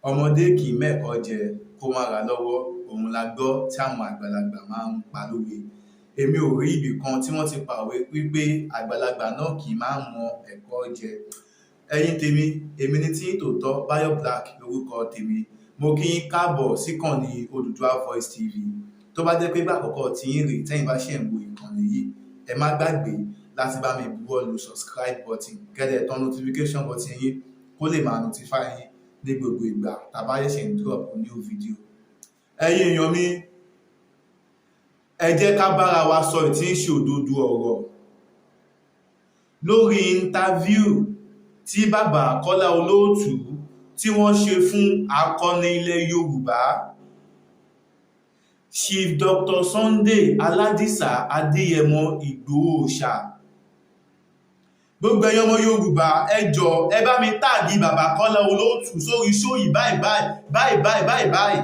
Ọmọdé kì í mẹ̀kọ jẹ kó má ra lọ́wọ́, òun la gbọ́ tí àwọn àgbàlagbà máa ń pa lówe. Èmi ò rí ibì kan tí wọ́n ti pàwé wípé àgbàlagbà náà kì í máa mọ ẹ̀kọ́ jẹ. Ẹ̀yin tèmi, èmi ní tí ń tòótọ́, Bayo Black lórúkọ tèmi. Mo kí yín káàbọ̀ síkànnì Odùduwà Voice TV. Tó bá jẹ́ pé ìgbà àkọ́kọ́ tí yín rèé tẹ́yin bá ṣẹ̀ ń wo ìkànnì yìí, ẹ má gbàgbé láti bá mi buwọ́ lu subscribe button, kẹ́ dẹ̀ tan notification button yín kó lè máa notify yín ní gbogbo ìgbà tá bá ṣẹ̀ṣẹ̀ ń drop new video. Ẹ̀yin èèyàn mi, ẹ jẹ́ ká bára wa sọ ìtí ń ṣe òdodo ọ̀rọ̀ lórí interview tí bàbá Kọ́lá Olóòtú tí wọ́n ṣe fún akọni ilẹ̀ Yorùbá, Chief Dr. Sunday Aládìsá Adéyẹmọ Ìgbòho Òòṣà. Gbogbo ẹ̀yin ọmọ Yorùbá, ẹ jọ̀ọ́, ẹ bá mi tag bàbá Kọ́lá Olóòtú sórí show yìí báyìí báyìí báyìí báyìí báyìí báyìí,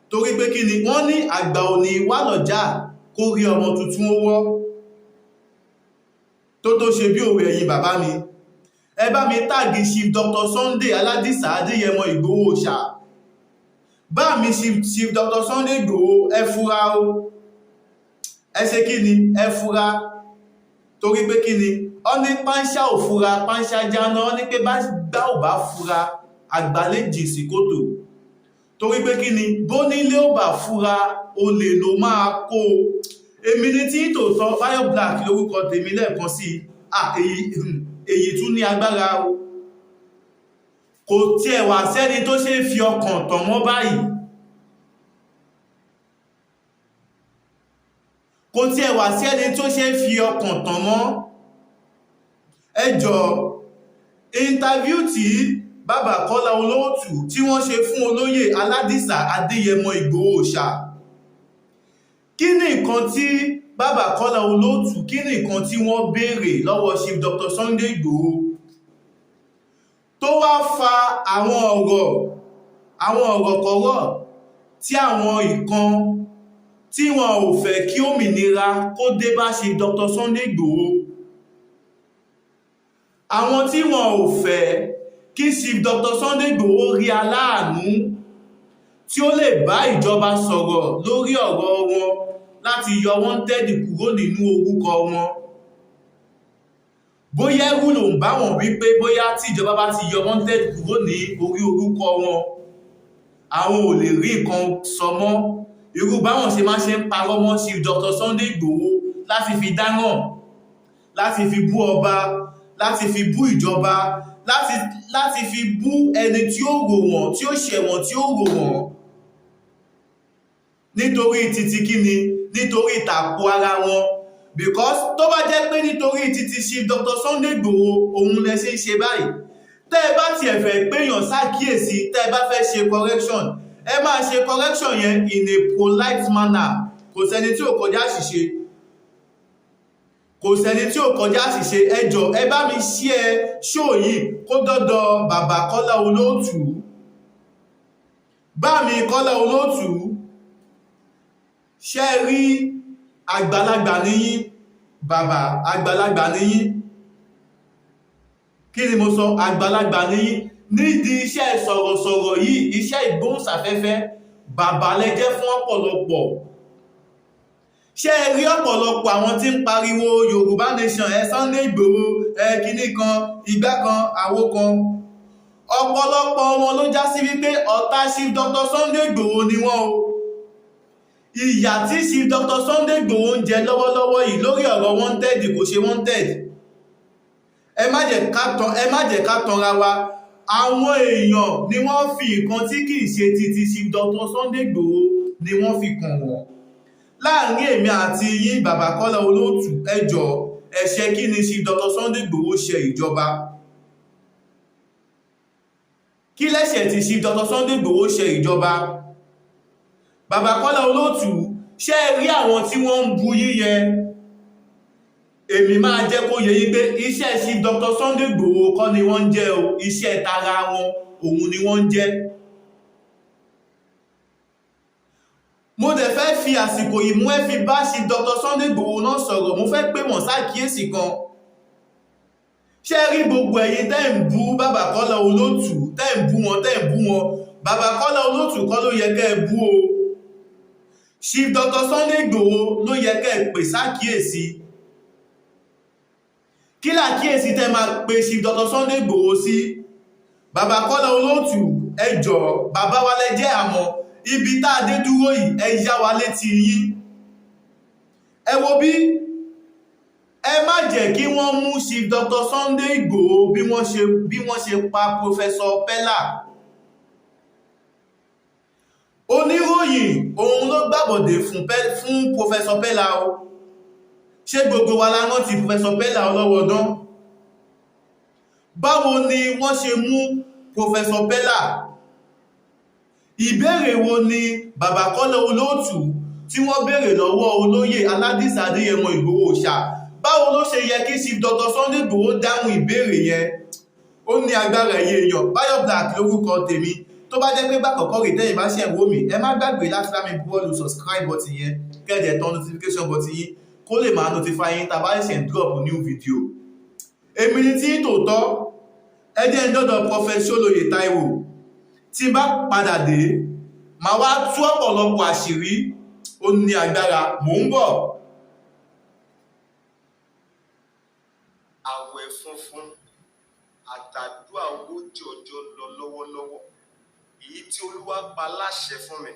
torí pé kí ni wọ́n ní, àgbà òní wà lọ́jà kó rí ọmọ tuntun ó wọ́ tó ṣe bí òwe. Ẹ̀yin bàbá mi, ẹ bá mi tag Chief Dr. Sunday Aládìsá Adéyẹmọ Ìgbòho Òòṣà. Bá mi, Chief Dr. Sunday Ìgbòho, ẹ fura o. Ẹ ṣe kí ni? Ẹ fura, torí pé kí ni ọ ní, páńṣá ò fura, páńṣá jáná. Ọ ní pé bá ò bá fura, àgbà lè jìn sí kòtò, torí pé kí ni, bónílé ò bá fura, olè ló máa kó o. Èmi ni tí tòótọ́, Bayo Black lórúkọ tèmi lẹ́ẹ̀kan sí i. Èyí tún ní agbára o. Kò tiẹ̀ wà sẹ́ni tó ṣe é fi ọkàn tàn mọ́ báyìí. Kò tiẹ̀ wà sí ẹni tó ṣe é fi ọkàn tàn mọ́. Ẹ jọ̀ọ́, interview tí bàbá Kọ́lá Olóòtú tí wọ́n ṣe fún olóyè Aládìsá Adéyẹmọ Ìgbòho Òòṣà, kí ni nǹkan tí bàbá Kọ́lá Olóòtú, kí ni nǹkan tí wọ́n béèrè lọ́wọ́ Chief Dr. Sunday Ìgbòho tó wá fa àwọn ọ̀rọ̀ kọ́rọ̀ tí àwọn ìkan tí wọn ò fẹ́ kí òmìnira kó dé bá Chief Dr. Sunday Ìgbòho, àwọn tí wọn ò fẹ́ kí Chief Dr. Sunday Ìgbòho rí aláàánú tí ó lè bá ìjọba sọ̀rọ̀ lórí ọ̀rọ̀ wọn láti yọ wanted kúrò nínú orúkọ wọn? Bóyá ẹrù ló ń bá wọn wípé bóyá tí ìjọba bá ti yọ wanted kúrò ní orí orúkọ wọn, àwọn ò lè rí nǹkan sọ mọ́. Irú báwọn ṣe máa ṣe ń parọ́ mọ́ Chief Dr. Sunday Ìgbòho láti fi dáràn, láti fi bú ọba, láti fi bú ìjọba, láti fi bú ẹni tí ó rò wọ́n, tí ó ṣẹ̀ wọ́n, tí ó rò wọ́n, nítorí títí kíni? Nítorí ìtàkù ara wọn. Because tó bá jẹ́ pé nítorí títí Chief Dr. Sunday Ìgbòho òun lẹ ṣe ń ṣe báyìí, tẹ́ ẹ bá tiẹ̀ fẹ́ péyàn ṣàkíyèsí, tẹ́ ẹ bá fẹ́ ṣe correction, ẹ máa ṣe correction yẹn in a polite manner. Kò sẹ́ni tí ò kọjá àṣìṣe, kò sẹ́ni tí ò kọjá àṣìṣe. Ẹ jọ̀ọ́, ẹ bá mi share show yìí kó dọ́dọ̀ bàbá Kọ́lá Olóòtú. Bá mi Kọ́lá Olóòtú, ṣe rí àgbàlagbà níyín, bàbá àgbàlagbà níyín. Kí ni mo sọ? Àgbàlagbà níyín nídìí iṣẹ́ sọ̀rọ̀sọ̀rọ̀ yìí, iṣẹ́ ìgbóhùnsáfẹ́fẹ́. Bàbá lẹ jẹ́ fún ọ̀pọ̀lọpọ̀. Ṣé ẹ rí ọ̀pọ̀lọpọ̀ àwọn tí ń pariwo Yorùbá nation, ẹ Sunday Ìgbòho, ẹ kinní kan, igbá kan, àwo kan, ọ̀pọ̀lọpọ̀ wọn ló já sí wípé ọ̀tá Chief Dr. Sunday Ìgbòho ni wọ́n o. Ìyà tí Chief Dr. Sunday Ìgbòho ń jẹ lọ́wọ́lọ́wọ́ yìí lórí ọ̀rọ̀ wanted, kò ṣe wanted, ẹ má jẹ́ ká tanra wa. Àwọn èèyàn ni wọ́n fi nǹkan tí kìí ṣe titi Chief Dr. Sunday Ìgbòho ni wọ́n fi kàn wọ́n. Láàrin èmi àti yín, bàbá Kọ́lá Olóòtú, ẹ jọ̀ọ́, ẹ̀ṣẹ̀ kí ni Chief Dr. Sunday Ìgbòho ṣe ìjọba? Kí lẹ́ṣẹ̀ tí Chief Dr. Sunday Ìgbòho ṣe ìjọba? Bàbá Kọ́lá Olóòtú, ṣé ẹ rí àwọn tí wọ́n ń bu yíyẹn, èmi máa jẹ́ kó yé yín pé iṣẹ́ Chief Dr. Sunday Ìgbòho kọ́ ni wọ́n ń jẹ́ o. Iṣẹ́ tara wọn òun ni wọ́n ń jẹ́. Mo dẹ̀ fẹ́ fi àsìkò yìí mú ẹ fi bá Chief Dr. Sunday Ìgbòho náà sọ̀rọ̀. Mo fẹ́ pè wọ́n ṣàkíyèsí kan. Ṣé rí gbogbo ẹ̀yin tẹ́ ń bú bàbá Kọ́lá Olóòtú, tẹ́ ń bú wọn, tẹ́ ń bú wọn, bàbá Kọ́lá Olóòtú kọ́ ló yẹ kẹ́ ẹ bú o. Chief Dr. Sunday Igboho ló yẹ kẹ́ ẹ pè sákìyèsí. Kí làkíyèsí tẹ́ máa pe Chief Dr. Sunday Igboho sí? Bàbá Kọ́lá Olóòtú, ẹ jọ̀ọ́, bàbá wa lẹ jẹ́, àmọ́ ibi tá a dé dúró yìí, ẹ yá wa létí yín. Ẹ wo bí, ẹ má jẹ́ kí wọ́n mú Chief Dr. Sunday Igboho bí wọ́n ṣe pa Professor Pella. Oníròyìn òun ló gbàbọ̀dé fún Professor Pella o. Ṣé gbogbo wa la rántí Professor Pella ọlọ́wọ́dán? Báwo ni wọ́n ṣe mú Professor Pella? Ìbéèrè wo ni bàbá Kọ́lá Olóòtú tí wọ́n béèrè lọ́wọ́ olóyè Aládìsá Adéyẹmọ Ìgbòho ṣá? Báwo ló ṣe yẹ kí Chief Dr. Sunday Igboho dáhùn ìbéèrè yẹn? Ó ní agbára, ẹ̀yẹ èèyàn. Báyọ̀ Black lórúkọ tèmi. Tó bá jẹ́ pé bákọ̀kọ́ rè tẹ́yìn bá ṣẹ̀ ń wò mí, ẹ má gbàgbé láti bá mi buwọ́lu subscribe button yẹn, kẹ́ ẹ dẹ̀ tan notification button yín kó lè máa notify yín tá a bá ṣẹ̀ ń drop new video. Èmi ni tí tòótọ́. Ẹ jẹ́ ń dọ́dọ̀ Prophet Ṣólóyè Táíwò. Tí n bá padà dé, màá wá tú ọ̀pọ̀lọpọ̀ àṣírí. Ó ní agbára. Mò ń bọ̀. Àwẹ̀ funfun àtàdúà 40 ọjọ́ lọ lọ́wọ́lọ́wọ́, èyí tí Olúwa pa láṣẹ fún mi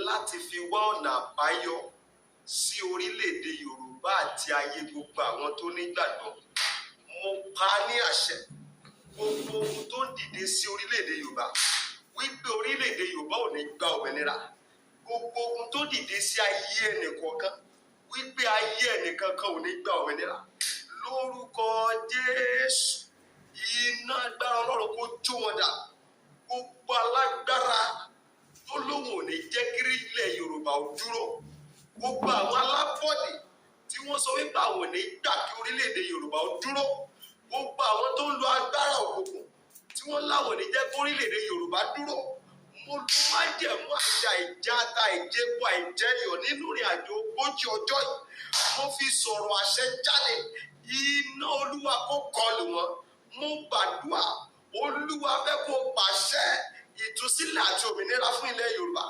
láti fi wá ọ̀nà àbáyọ sí orílẹ̀-èdè Yorùbá àti ayé gbogbo àwọn tó nígbàgbọ́. Mo pa á ní àṣẹ, gbogbo ohun tó ń dìde sí orílẹ̀-èdè Yorùbá wípé orílẹ̀-èdè Yorùbá ò ní gba òmìnira, gbogbo ohun tó dìde sí ayé ẹnìkọ̀ọ̀kan wípé ayé ẹnìkankan ò ní gba òmìnira, lórúkọ Jésù, iná agbára Ọlọ́run kó jó wọn dà. Gbogbo alágbára tó lóun ò ní jẹ́ kí ilẹ̀ Yorùbá ò dúró, gbogbo àwọn alábọ̀dé tí wọ́n sọ wípé àwọn ò ní gbà kí orílẹ̀-èdè Yorùbá ò dúró, gbogbo àwọn tó ń lo agbára òkùnkùn tí wọ́n láwọn ò ní jẹ́ kí orílẹ̀-èdè Yorùbá dúró, mo lu májẹ̀mú àti àìjáta, àìjẹ́pọ̀, àìjẹ́yọ̀ nínú ìrìn àjò 40 ọjọ́ yìí. Mo fi sọ̀rọ̀ àṣẹ jáde, iná Olúwa kó kọlù wọn. Mo gbàdúrà, Olúwa fẹ́ kó pàṣẹ ìtúsílẹ̀ àti òmìnira fún ilẹ̀ Yorùbá.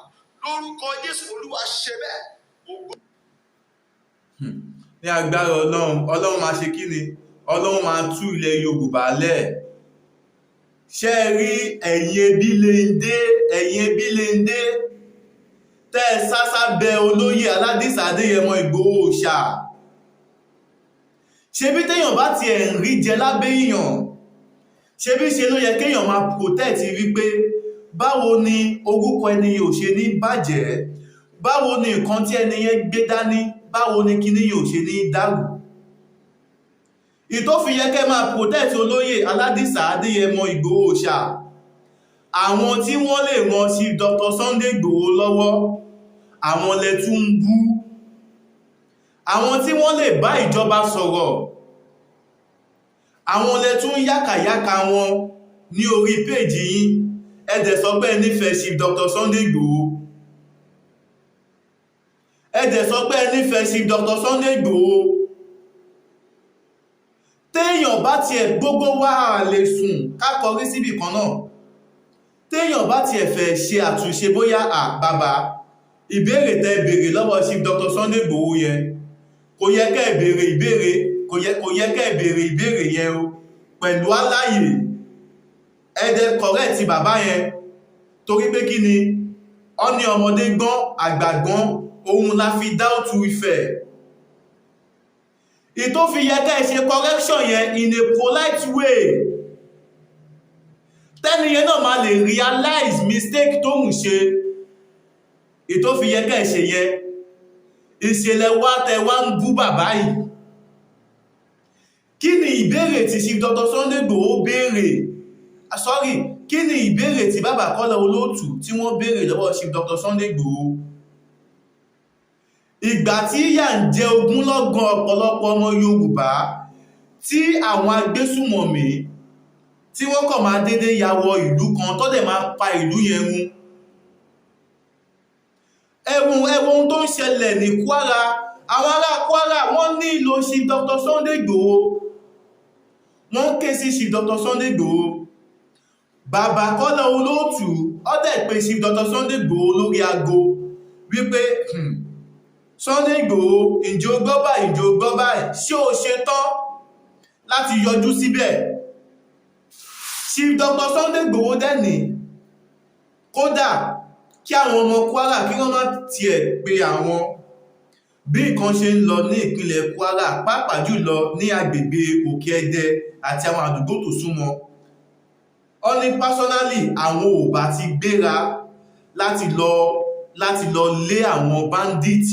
Lórúkọ Jésù, Olúwa ṣe bẹ́ẹ̀. Ògo. Ní agbára Ọlọ́run, Ọlọ́run máa ṣe kí ni? Ọlọ́run máa tú ilẹ̀ Yorùbá lẹ̀. Ṣé ẹ rí ẹ̀yin ẹbí léńdé, ẹ̀yin ẹbí léńdé tẹ́ ẹ sásá bẹ olóyè Aládìsá Adéyẹmọ Ìgbòho ṣá? Ṣebí téèyàn bá tiẹ̀ ń rí jẹ lábẹ́ èèyàn, ṣebí ṣe ló yẹ kéèyàn máa protect wípé báwo ni orúkọ ẹni yẹn ò ṣe ní bàjẹ́, báwo ni nǹkan tí ẹni yẹn gbé dání, báwo ni kíní yẹn ò ṣe ní dàrú? Ìtòfi yẹ kẹ́ máa protect olóyè Aládìsá Adéyẹmọ Ìgbòho ṣá. Àwọn tí wọ́n lè ran sí Dr. Sunday Ìgbòho lọ́wọ́, àwọn lẹ tún ń bú. Àwọn tí wọ́n lè bá ìjọba sọ̀rọ̀, àwọn lẹ tún yákàyákà wọn ní orí péèjì yín. Ẹ dẹ̀ sọ pé ẹ nífẹ̀ẹ́ sí Dr. Sunday Ìgbòho. Ẹ dẹ̀ sọ pé ẹ nífẹ̀ẹ́ sí Dr. Sunday Ìgbòho. Téèyàn bá tiẹ̀, gbogbo wa lè sùn ká kọrí síbì kan náà. Téèyàn bá tiẹ̀ fẹ́ ṣe àtúnṣe, bóyá à bàbá, ìbéèrè tẹ́ béèrè lọ́wọ́ sí Dr. Sunday Ìgbòho yẹn, kò yẹ kẹ́ ẹ béèrè ìbéèrè, kò yẹ kẹ́ ẹ béèrè ìbéèrè yẹn o, pẹ̀lú àlàyé, ẹ dẹ̀ correct bàbá yẹn. Torí pé kí ni ọ ní ọmọdé gbọ́n, àgbà gbọ́n, òun la fi dá òtù Ifẹ̀. Ìtò fi yẹ kẹ́ ẹ ṣe correction yẹn in a polite way, tẹ́ni yẹn náà máa lè realize mistake tó ń ṣe. Ìtò fi yẹ kẹ́ ẹ ṣe yẹn, ìṣẹ̀lẹ̀ wá tẹ wá ń bú bàbá yìí. Kí ni ìbéèrè tí Chief Dr. Sunday Igboho béèrè? Sorry, kí ni ìbéèrè tí bàbá Kọ́lá Olóòtú tí wọ́n béèrè lọ́wọ́ Chief Dr. Sunday Igboho? Ìgbà tí ìyà ń jẹ ogúnlọ́gọ̀ ọ̀pọ̀lọpọ̀ ọmọ Yorùbá, tí àwọn agbésùmọ̀mí tí wọ́n kàn máa dédé ya wọ ìlú kan, tó dẹ̀ máa pa ìlú yẹn run. Ẹ̀wọ̀n ẹ̀wọ̀n ohun tó ń ṣẹlẹ̀ ní Kwara. Àwọn ará Kwara, wọ́n ní ìlò Chief Dr. Sunday Igboho. Wọ́n ké sí Chief Dr. Sunday Igboho. Bàbá Kọ́lá Olóòtú ọ̀dẹ̀ pé Chief Dr. Sunday Igboho lórí aago wípé, Sunday Igboho, ǹjẹ́ o gbọ́ báyìí? Ǹjẹ́ o gbọ́ báyìí? Ṣé o ṣe tán láti yọjú síbẹ̀?" Chief Dr. Sunday Igboho dẹ̀ ní kódà kí àwọn ọmọ Kwara kí wọ́n má tiẹ̀ pé àwọn, bí nǹkan ṣe ń lọ ní ìpínlẹ̀ Kwara, pàápàá jùlọ ní agbègbè Òkè Ẹdẹ àti àwọn àdúgbò tó súnmọ́ ọ ní, personally, àwọn ò bá ti gbéra láti lọ lé àwọn bandit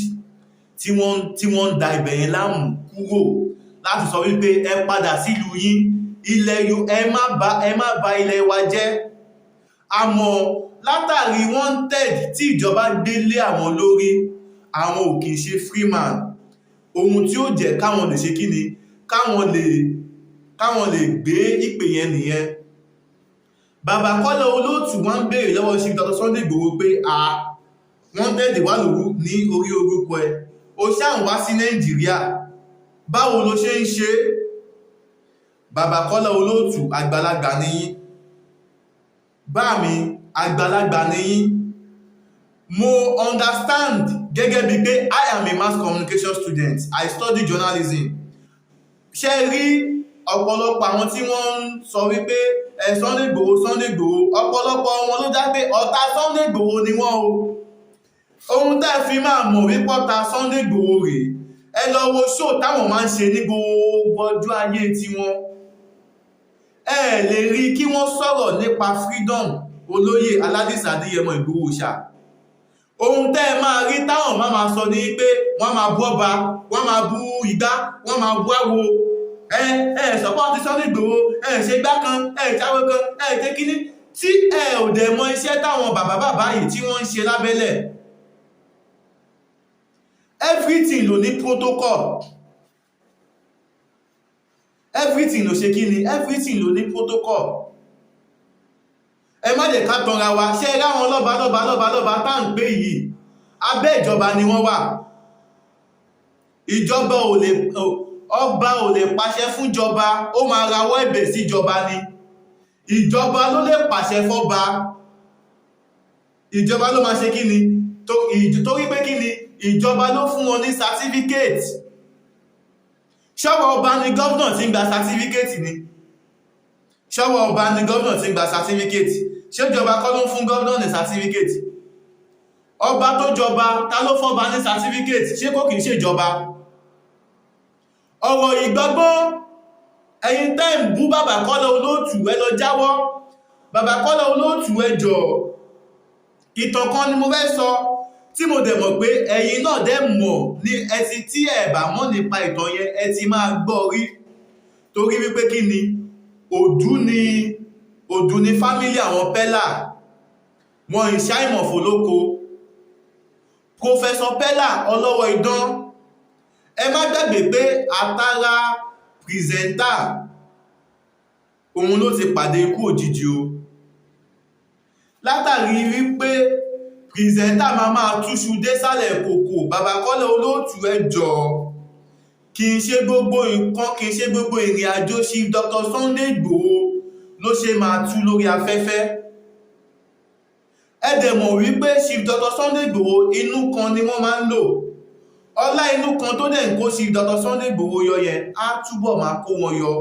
tí wọ́n ń da ibẹ̀ yẹn láàmú kúrò, láti sọ wípé ẹ padà sílùú yín, ilẹ̀ yo, ẹ má bà ilẹ̀ wa jẹ́. Àmọ́ látàrí wanted tí ìjọba gbé lé àwọn lórí, àwọn ò kì í ṣe freeman. Ohun tí ó jẹ́ káwọn lè ṣe kí ni, káwọn lè gbé ìpè yẹn nìyẹn. Bàbá Kọ́lá Olóòtú wọ́n ń béèrè lọ́wọ́ Chief Dr. Sunday Igboho pé a wanted wà lóru ní orí orúkọ ẹ̀, ó ṣáà ń wá sí Nàìjíríà, báwo ló ṣe ń ṣe? Bàbá Kọ́lá Olóòtú, àgbàlagbà nìyí. Bá mi, àgbàlagbà nìyí. Mo understand gẹ́gẹ́ bí pé I am a mass communication student, I study journalism. Ṣe rí ọ̀pọ̀lọpọ̀ àwọn tí wọ́n ń sọ wípé ẹ Sunday Igboho, Sunday Igboho, ọ̀pọ̀lọpọ̀ wọn ló dá pé ọ̀tá Sunday Igboho ni wọ́n o. Ohun tá ẹ fi máa mọ̀ wípé ọ̀tá Sunday Igboho rèé, ẹ lọ wo show táwọn máa ń ṣe ní gbogbo ọjọ́ ayé tiwọn. Ẹ lè rí kí wọ́n sọ̀rọ̀ nípa freedom olóyè Aládìsá Adéyẹmọ Ìgbòho ṣá. Ohun tẹ́ ẹ máa rí táwọn máa máa sọ ní pé wọ́n máa bú ọba, wọ́n máa bú igbá, wọ́n máa bú àwo. Ẹ support Sunday Igboho, ẹ ṣe gbá kan, ẹ jáwé kan, ẹ ṣe kíní, tí ẹ ò dẹ̀ mọ iṣẹ́ táwọn bàbá bàbá yìí tí wọ́n ń ṣe lábẹ́lẹ̀. Everything ló ní protocol, everything ló ṣe kíni, everything ló ní protocol. Ẹ má jẹ́ ká tanra wa. Ṣe é ráwọn lọ́ba lọ́ba lọ́ba lọ́ba tá ń pè yìí, abẹ́ ìjọba ni wọ́n wà. Ìjọba ò lè, ọba ò lè pàṣẹ fúnjọba, ó máa rawọ́ ẹ̀bẹ̀ síjọba ni. Ìjọba ló lè pàṣẹ fọ́ba, ìjọba ló máa ṣe kí ni, torí pé kí ni, ìjọba ló fún wọn ní certificate. Ṣọ́wọ́ ọba ni governor tí ń gba certificate ni? Ṣọ́wọ́ ọba ni governor tí ń gba certificate? Ṣé ìjọba kọ́ ló ń fún governor ní certificate? Ọba tó jọba, ta ló fọ́ba ní certificate? Ṣé kò kìí ṣèjọba? Ọ̀rọ̀ ìgbọ́gbọ́n, ẹ̀yin tẹ́ ń bú bàbá Kọ́lá Olóòtú, ẹ lọ jáwọ́. Bàbá Kọ́lá Olóòtú, ẹ jọ̀ọ́, ìtàn kan ni mo fẹ́ sọ tí mo dẹ̀ mọ̀ pé ẹ̀yin náà dẹ̀ mọ̀ ní ẹ ti, tí ẹ bá mọ̀ nípa ìtàn yẹn, ẹ ti máa gbọ́ rí, torí wípé kí ni, òdú ni, òdú ni family àwọn Pẹ́là wọn ìṣàìmọ̀fò lóko. Professor Pẹ́là ọlọ́wọ́ idán, ẹ má gbàgbé pé àtàrà presenter òun ló ti pàdé ikú òjijì o, látàrí wípé presenter máa máa túṣu désàlẹ̀ kòkò. Bàbá Kọ́lá Olóòtú, ẹ jọ̀ọ́, kì í ṣe gbogbo nǹkan, kì í ṣe gbogbo ìrìn àjò Chief Dr. Sunday Igboho ló ṣe máa tú lórí afẹ́fẹ́. Ẹ dẹ̀ mọ̀ wípé Chief Dr. Sunday Igboho, inú kan ni wọ́n máa ń lò. Ọlá inú kan tó dẹ̀ ń kó Chief Dr. Sunday Igboho yọ yẹn á túbọ̀ máa kó wọn yọ.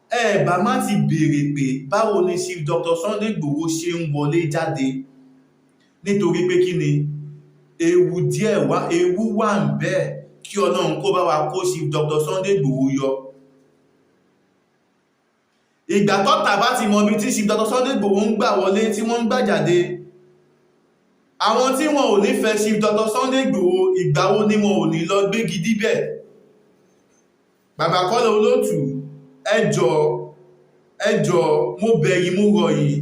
Ẹ bá má ti béèrè pé báwo ni Chief Dr. Sunday Igboho ṣe ń wọlé jáde, nítorí pé kí ni, ewu díẹ̀ wá, ewu wà ń bẹ́ẹ̀. Kí Ọlọ́run kó bá wa kó Chief Dr. Sunday Igboho yọ. Ìgbà tọ́ta bá ti mọ ibi tí Chief Dr. Sunday Igboho ń gbà wọlé, tí wọ́n ń gbà jáde, àwọn tí wọn ò nífẹ̀ẹ́ Chief Dr. Sunday Igboho, ìgbà wo ni wọn ò ní lọ gbégi díbẹ̀? Bàbá Kọ́lá Olóòtú, ẹ jọ̀ọ́, ẹ jọ̀ọ́, mo bẹ̀ yín, mo rọ̀ yín,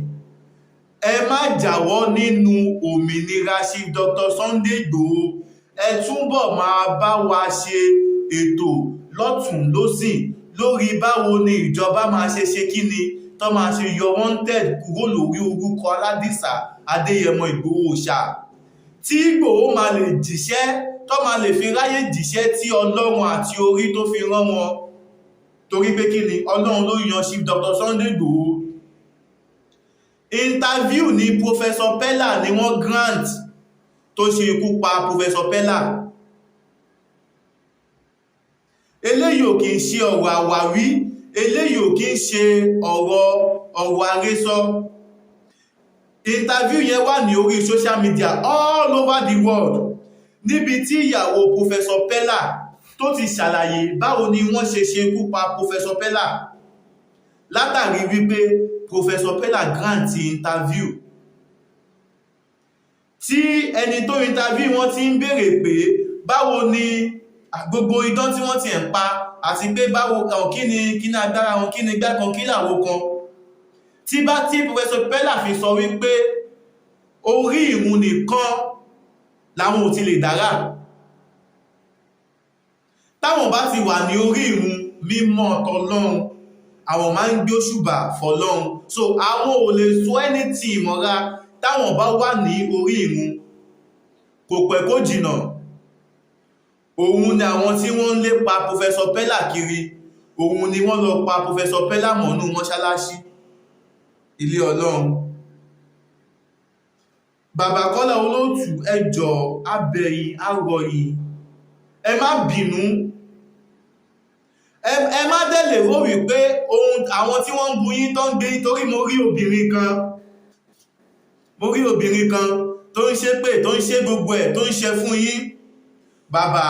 ẹ má jáwọ́ nínú òmìnira Chief Dr. Sunday Igboho. Ẹ túbọ̀ máa bá wa ṣe ètò lọ́tùn lósìn lórí báwo ni ìjọba máa ṣe ṣe kí ni tó máa ṣe yọ wanted kúrò lórí orúkọ Aládìsá Adéyẹmọ Ìgbòho ṣá, tí Ìgbòho máa lè jíṣẹ́. tó máa lè fi ráyè jíṣẹ́ tí Ọlọ́run àti orí tó fi rán wọn. Torí pé kí ni? Ọlọ́run ló yan Chief Dr. Sunday Igboho. Interview ni Professor Pella ni wọ́n grant tó ṣe ikú pa Professor Pella. Eléyìí ò kì í ṣe ọ̀rọ̀ àwáwí, eléyìí ò kì í ṣe ọ̀rọ̀ àrésọ. Interview yẹn wà ní orí social media all over the world, níbi tí ìyàwó Professor Pella tó ti ṣàlàyé báwo ni wọ́n ṣe ṣe ikú pa Professor Pella, látàrí wípé Professor Pella grant interview tí ẹni tó interview wọn ti ń béèrè pé báwo ni gbogbo idán tí wọ́n ti ẹ̀ ń pa, àti pé báwo, kí ni agbára wọn, kí ni gbá kan, kí làwo kan, tí bá tí Professor Pella fi sọ wípé orí ìrun nìkan làwọn ò ti lè dára, táwọn bá ti wà ní orí ìrun mímọ́ tọlọ́run, àwọn máa ń gbé òṣùbà fọlọ́run, so àwọn ò lè sọ anything mọ́ra táwọn bá wà ní orí ìrun. Kò pẹ́ kó jìnà, òun ni àwọn tí wọ́n ń lépa Professor Pella kiri, òun ni wọ́n lọ pa Professor Pella mọ́nú mọ́ṣáláṣí ilé Ọlọ́run. Bàbá Kọ́lá Olóòtú, ẹ jọ̀ọ́, a bẹ̀ yín, a rọ̀ yín, ẹ má bínú, ẹ má dẹ̀ lè rò wípé ohun àwọn tí wọ́n ń bu yín tó ń gbé, torí mo rí obìnrin kan tó ń ṣe pé, tó ń ṣe gbogbo ẹ̀, tó ń ṣe fún yín. Bàbá,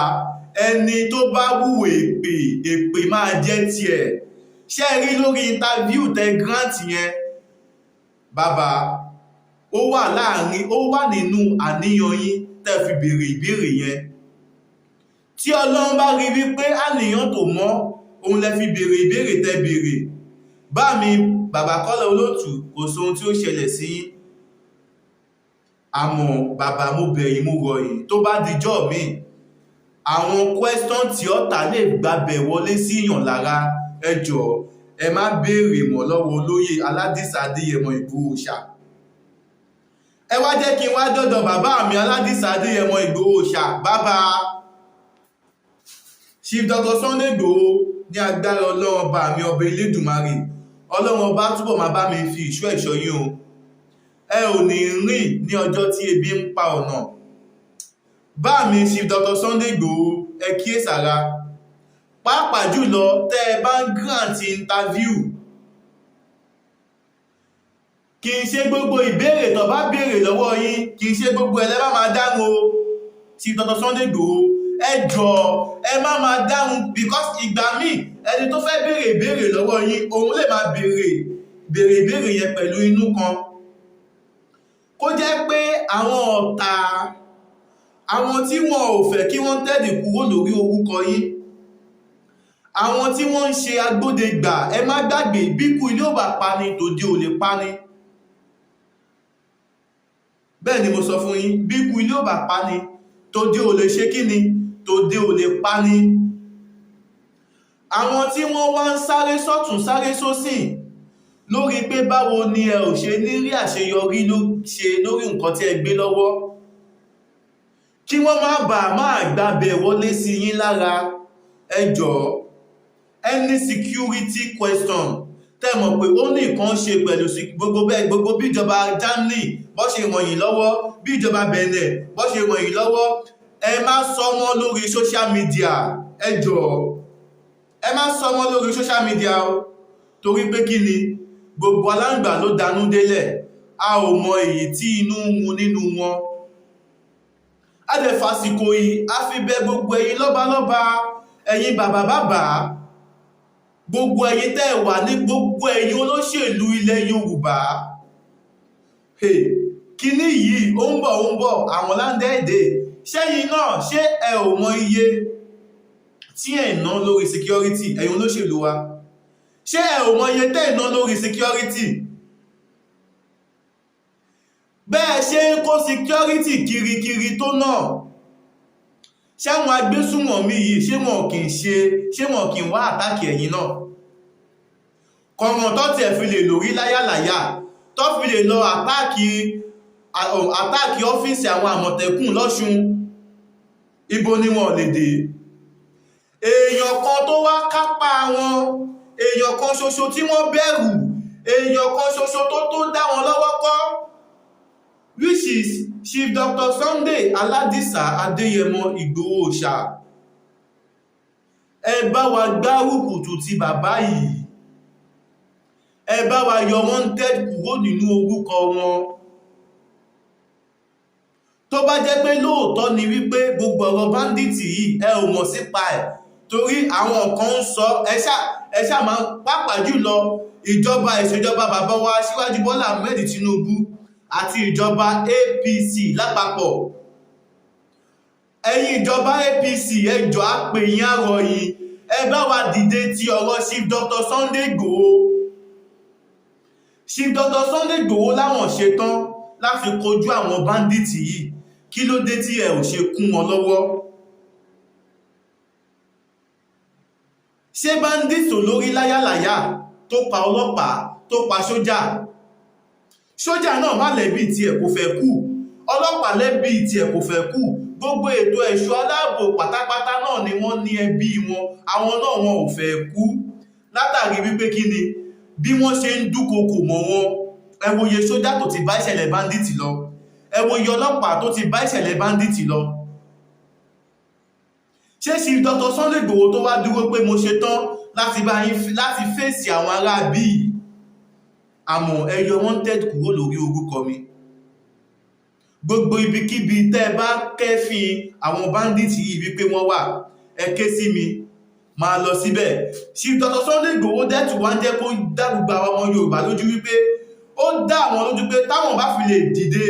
ẹni tó bá wùwò èpè, èpè máa jẹ́ tiẹ̀. Ṣé ẹ rí lórí interview tẹ grant yẹn, bàbá, ó wà láàrin, ó wà nínú àníyàn yín tẹ́ fi béèrè ìbéèrè yẹn. Tí Ọlọ́run bá rí wípé àníyàn tó mọ́ òun lẹ fi béèrè ìbéèrè tẹ́ béèrè, bá mi bàbá Kọ́lá Olóòtú, kò sóhun tí ó ṣẹlẹ̀ sí yín. Àmọ́ bàbá, mo bẹ̀ yín, mo rọ̀ yín, tó bá dijọ́ mi, àwọn question tí ọ̀tá lè gbàbẹ̀ wọlé sí yàn lára, ẹ jọ̀ọ́, ẹ má béèrè mọ́ lọ́wọ́ olóyè Aládìsá Adéyẹmọ Ìgbòho ṣá. Ẹ wá jẹ́ kí n wá dọ́dọ̀ bàbá mi Aládìsá Adéyẹmọ Ìgbòho ṣá. Bàbá Chief Dr. Sunday Ìgbòho, ní agbára Ọlọ́run ọba mi, ọba Elédùmarè, Ọlọ́run ọba túbọ̀ máa bá mi fi ìṣọ́ ẹ̀ṣọ́ yín o. Ẹ ò ní rìn ní ọjọ́ tí ebi ń pa ọ̀nà. Bá mi Chief Dr. Sunday Ìgbòho, ẹ kíyèsára, pàápàá jùlọ tẹ́ ẹ bá ń grant interview. Kì í ṣe gbogbo ìbéèrè tó bá béèrè lọ́wọ́ yín, kì í ṣe gbogbo ẹ̀ lẹ́ bá máa dáhùn o. Chief Dr. Sunday Ìgbòho, ẹ jọ̀ọ́, ẹ má máa dáhùn, because ìgbà míì, ẹni tó fẹ́ béèrè ìbéèrè lọ́wọ́ yín, òun lè máa béèrè ìbéèrè yẹn pẹ̀lú inú kan, kó jẹ́ pé àwọn ọ̀tá, àwọn tí wọn ò fẹ́ kí wọ́n tẹ̀lé kúrò lórí orúkọ yín, àwọn tí wọ́n ń ṣe agbódegbà. Ẹ má gbàgbé, bíkú ilé ò bá pani, tòde ò lè pani. Bẹ́ẹ̀ ni mo sọ fún yín, bíkú ilé ò bá pani, tòde ò lè ṣe kí ni? Tòde ò lè pani. Àwọn tí wọ́n wá ń sáré sọ́tún, sáré sósìn lórí pé báwo ni ẹ ò ṣe ní rí àṣeyọrí ló ṣe lórí nǹkan tí ẹ gbé lọ́wọ́, kí wọ́n má bàa máa gbàbẹ̀ wọlé sí yín lára, ẹ jọ̀ọ́, any security question tẹ́ mọ̀ pé ó ní nǹkan ṣe pẹ̀lú gbogbo bẹ́ẹ̀, gbogbo bí ìjọba Germany bó ṣe ràn yín lọ́wọ́, bí ìjọba Benin bó ṣe ràn yín lọ́wọ́, ẹ má sọ mọ́ lórí social media. Ẹ jọ̀ọ́, ẹ má sọ mọ́ lórí social media o, torí pé kí ni? Gbogbo aláǹgbá ló danú délẹ̀, a ò mọ èyí tí inú ń run nínú wọn. A dẹ̀ fàsìkò yìí, a fi bẹ̀ gbogbo ẹ̀yin lọ́balọ́ba, ẹ̀yin bàbá bàbá, gbogbo ẹ̀yin tẹ́ ẹ wà ní, gbogbo ẹ̀yin olóṣèlú ilẹ̀ Yorùbá. Hey, kíní yìí ó ń bọ̀, ó ń bọ̀, àwọn láńdẹ́ẹ̀dẹ́ ṣẹ́yìn náà, ṣé ẹ ò mọ iye tí ẹ̀ ń ná lórí security? Ẹ̀yin olóṣèlú wa, ṣé ẹ ò mọ iye tẹ́ ẹ̀ ná lórí security? Bẹ́ẹ̀ ṣe ń kó security kirikiri tó náà, ṣé àwọn agbésùmọ̀mí yìí, ṣé wọn kì í ṣe, ṣé wọn kì í wá attack ẹ̀yin náà? Kọ̀ràn tó tiẹ̀ fi lè lórí láyàláyà, tó fi lè lọ attack ọ́fíìsì àwọn Àmọ̀tẹ́kùn lọ́ṣun. Ibo ni wọn lè dé? Èèyàn kan tó wá kápá wọn, èèyàn kan ṣoṣo tí wọ́n bẹ̀rù, èèyàn kan ṣoṣo tó dá wọn lọ́wọ́ kọ́, which is Chief Dr. Sunday Aládìsá Adéyẹmọ Ìgbòho Òòṣà. Ẹ bá wa gbárùkù ti bàbá yìí, ẹ bá wa yọ wanted kúrò nínú orúkọ wọn. Tó bá jẹ́ pé lóòótọ́ ni wípé gbogbo ọ̀rọ̀ bandit yìí, ẹ ò mọ̀ sípa ẹ̀, torí àwọn kan ń sọ, ẹ ṣá máa, pàápàá jùlọ ìjọba ìṣèjọba bàbá wa Aṣíwájú Bọ́lá Ahmed Tinubu àti ìjọba APC lápapọ̀. Ẹ̀yin ìjọba APC, ẹ jọ̀ọ́, a pè yín, a rọ̀ yín, ẹ bá wa dìde ti ọ̀rọ̀ Chief Dr. Sunday Igboho. Chief Dr. Sunday Igboho láwọn ṣetán láti kojú àwọn bandit yìí. Kí ló dé tí ẹ ò ṣe kún wọn lọ́wọ́? Ṣé bandit olórí láyàláyà tó pa ọlọ́pàá, tó pa sójà, sójà náà má lẹ́bi tiẹ̀ kò fẹ́ kú, ọlọ́pàá lẹ́bi tiẹ̀ kò fẹ́ kú, gbogbo ètò ẹ̀ṣọ́ aláàbò pátápátá náà ni wọ́n ní ẹbí wọn, àwọn náà wọn ò fẹ́ kú, látàrí wípé kí ni bí wọ́n ṣe ń dúnkokò mọ́ wọn. Ẹ wòye sójà tó ti bá ìṣẹ̀lẹ̀ bandit lọ, ẹ wòye ọlọ́pàá tó ti bá ìṣẹ̀lẹ̀ bandit lọ. Ṣé Chief Dr. Sunday Igboho tó wá dúró pé mo ṣe tán láti bá yín láti fèsì àwọn ará bíi, àmọ́ ẹ yọ wanted kúrò lórí orúkọ mi, gbogbo ibikíbi tẹ́ ẹ bá kẹ́fìn àwọn bandit yìí wípé wọ́n wà, ẹ ké sí mi, máa lọ síbẹ̀. Chief Dr. Sunday Igboho dẹ́tù wá ń jẹ́ kó dá gbogbo àwọn ọmọ Yorùbá lójú wípé ó dá àwọn lójú pé táwọn bá fi lè dìde,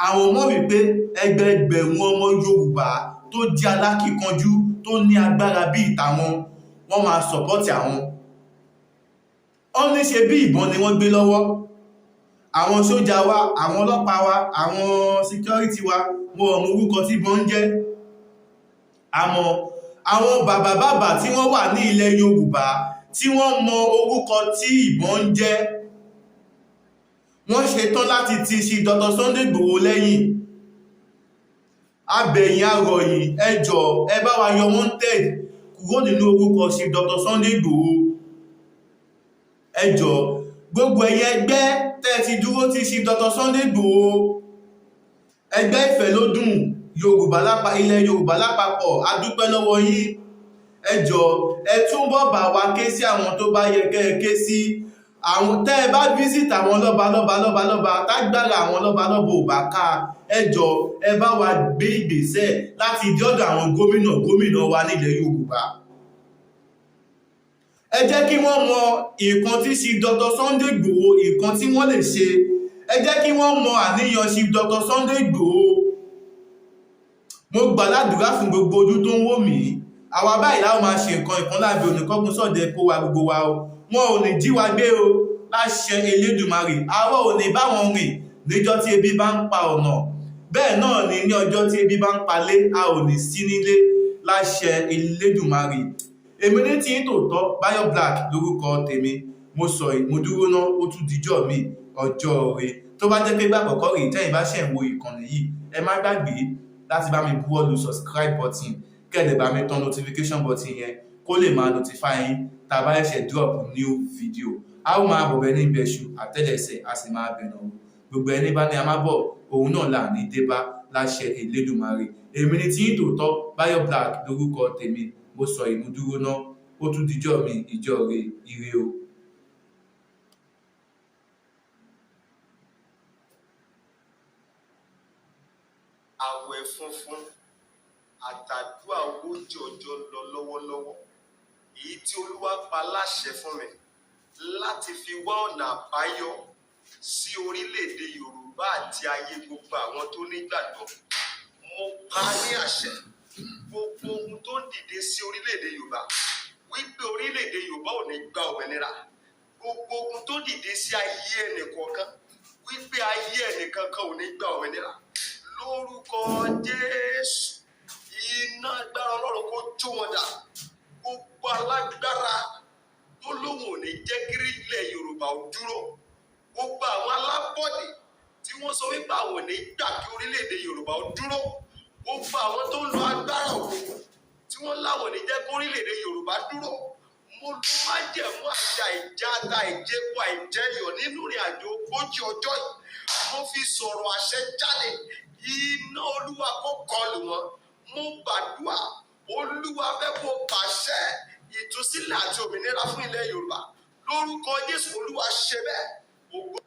àwọn mọ̀ wípé ẹgbẹẹgbẹ̀rún ọmọ Yorùbá tó jẹ́ alákíkanjú, tó ní agbára bíi tàwọn, wọ́n máa support àwọn. Wọ́n ní ṣe bí ìbọn ni wọ́n gbé lọ́wọ́. Àwọn sójà wa, àwọn ọlọ́pàá wa, àwọn security wa, wọn ò mọ orúkọ tí ìbọn ń jẹ́. Àmọ́ àwọn bàbá bàbá tí wọ́n wà ní ilẹ̀ Yorùbá tí wọ́n mọ orúkọ tí ìbọn ń jẹ́, wọ́n ṣetán láti ti ṣe Dr. Sunday Igboho lẹ́yìn. Abẹ̀yìn arọ̀yìn, ẹ jọ̀ọ́, ẹ bá wa yọ wanted kúrò nínú orúkọ ṣe Dr. Sunday Igboho. Ẹ jọ̀ọ́, gbogbo ẹ̀yin ẹgbẹ́ tẹ́ ti dúró ti ṣe Dr. Sunday Igboho, ẹgbẹ́ Ìfẹ́lódùn Yorùbá lápá ilẹ̀ Yorùbá lápapọ̀, a dúpẹ́ lọ́wọ́ yín. Ẹ jọ̀ọ́, ẹ túbọ̀ bá wa ké sí àwọn tó bá yẹ kẹ́ ẹ ké sí. Àwọn tẹ́ ẹ bá visit àwọn lọ́ba lọ́ba lọ́ba lọ́ba, tágbára àwọn lọ́ba lọ́ba ò bá ká, ẹ jọ̀ọ́, ẹ bá wa gbé ìgbésẹ̀ láti dọ́dọ̀ àwọn gómìnà gómìnà wa nílẹ̀ Yorùbá. Ẹ jẹ́ kí wọ́n mọ nǹkan tí Chief Dr. Sunday Igboho, nǹkan tí wọ́n lè ṣe. Ẹ jẹ́ kí wọ́n mọ àníyàn Chief Dr. Sunday Igboho. Mo gbà ládùúrà fún gbogbo ojú tó ń wò mí. Àwa báyìí láwọn máa ṣe nǹkan ìkan lábẹ́ oníkọ́kùn sọ̀dẹ̀ kó wa gbogbo wa o. Wọn ò ní jí wa gbé o, láṣẹ Elédùmarè. Àwa ò ní bá wọn rìn níjọ́ tí ebi bá ń pa ọ̀nà. Bẹ́ẹ̀ náà ni ní ọjọ́ tí ebi bá ń palé, a ò ní sí nílé, láṣẹ Elédùmarè. Èmi ní tí ń tòótọ́, Báyọ̀ Black lórúkọ tèmi. Mo sọ, mo dúró ná, ó tún dijọ́ mi, ọjọ́ rẹ̀. Tó bá jẹ́ pé gbà àkọ́kọ́ rèé tẹ́yìn bá ṣẹ̀ ń wo ìkànnì yìí, ẹ má gbàgbé láti bá mi buwọ́ lu subscribe button, kẹ́ ẹ lè bá mi tan notification button yẹn kó lè máa notify yín tá a bá ṣẹ̀ṣẹ̀ drop new video. A ó máa bọ̀ bẹ́ẹ̀ ní ìbẹ̀ṣù àtẹ́lẹsẹ̀, a sì máa bẹ̀nà wò. Gbogbo ẹni bá ní a má bọ̀, òun náà là ní dé bá, láṣẹ Elédùmarè. Èmi ní tí ń tòótọ́, Báyọ̀ Black lórúkọ tèmi. Mo sọ ìmúdúró ná, ó tún dijọ́ mi, ìjọ́ rẹ̀, ire o. Àwẹ̀ funfun àtàdúà 40 ọjọ́ lọ lọ́wọ́lọ́wọ́, èyí tí Olúwa pa láṣẹ fún mi láti fi wá ọ̀nà àbáyọ sí orílẹ̀-èdè Yorùbá àti ayé gbogbo àwọn tó nígbàgbọ́. Mo pa á ní àṣẹ, gbogbo ohun tó ń dìde sí orílẹ̀-èdè Yorùbá wípé orílẹ̀-èdè Yorùbá ò ní gba òmìnira, gbogbo ogun tó dìde sí ayé ẹnìkọ̀ọ̀kan wípé ayé ẹnìkankan ò ní gba òmìnira, lórúkọ Jésù, iná agbára Ọlọ́run kó jó wọn dà. Gbogbo alágbára tó lóun ò ní jẹ́ kí ilẹ̀ Yorùbá ò dúró, gbogbo àwọn alábọ̀dé tí wọ́n sọ wípé àwọn ò ní gbà kí orílẹ̀-èdè Yorùbá ò dúró. Gbogbo àwọn tó ń lo agbára òkùnkùn tí wọ́n láwọn ní jẹ́ kórílẹ̀-èdè Yorùbá dúró, mo lo májẹ̀mú àti àìjáta, àìjẹpo, àìjẹyọ̀ nínú ìrìn àjò 40 ọjọ́ yìí. Mo fi sọ̀rọ̀ àṣẹ jáde, iná Olúwa kó kọlù wọn. Mo gbàdúrà, Olúwa fẹ́ kó pàṣẹ ìtúsílẹ̀ àti òmìnira fún ilẹ̀ Yorùbá. Lórúkọ Jésù, Olúwa ṣe bẹ́ẹ̀. Ògo.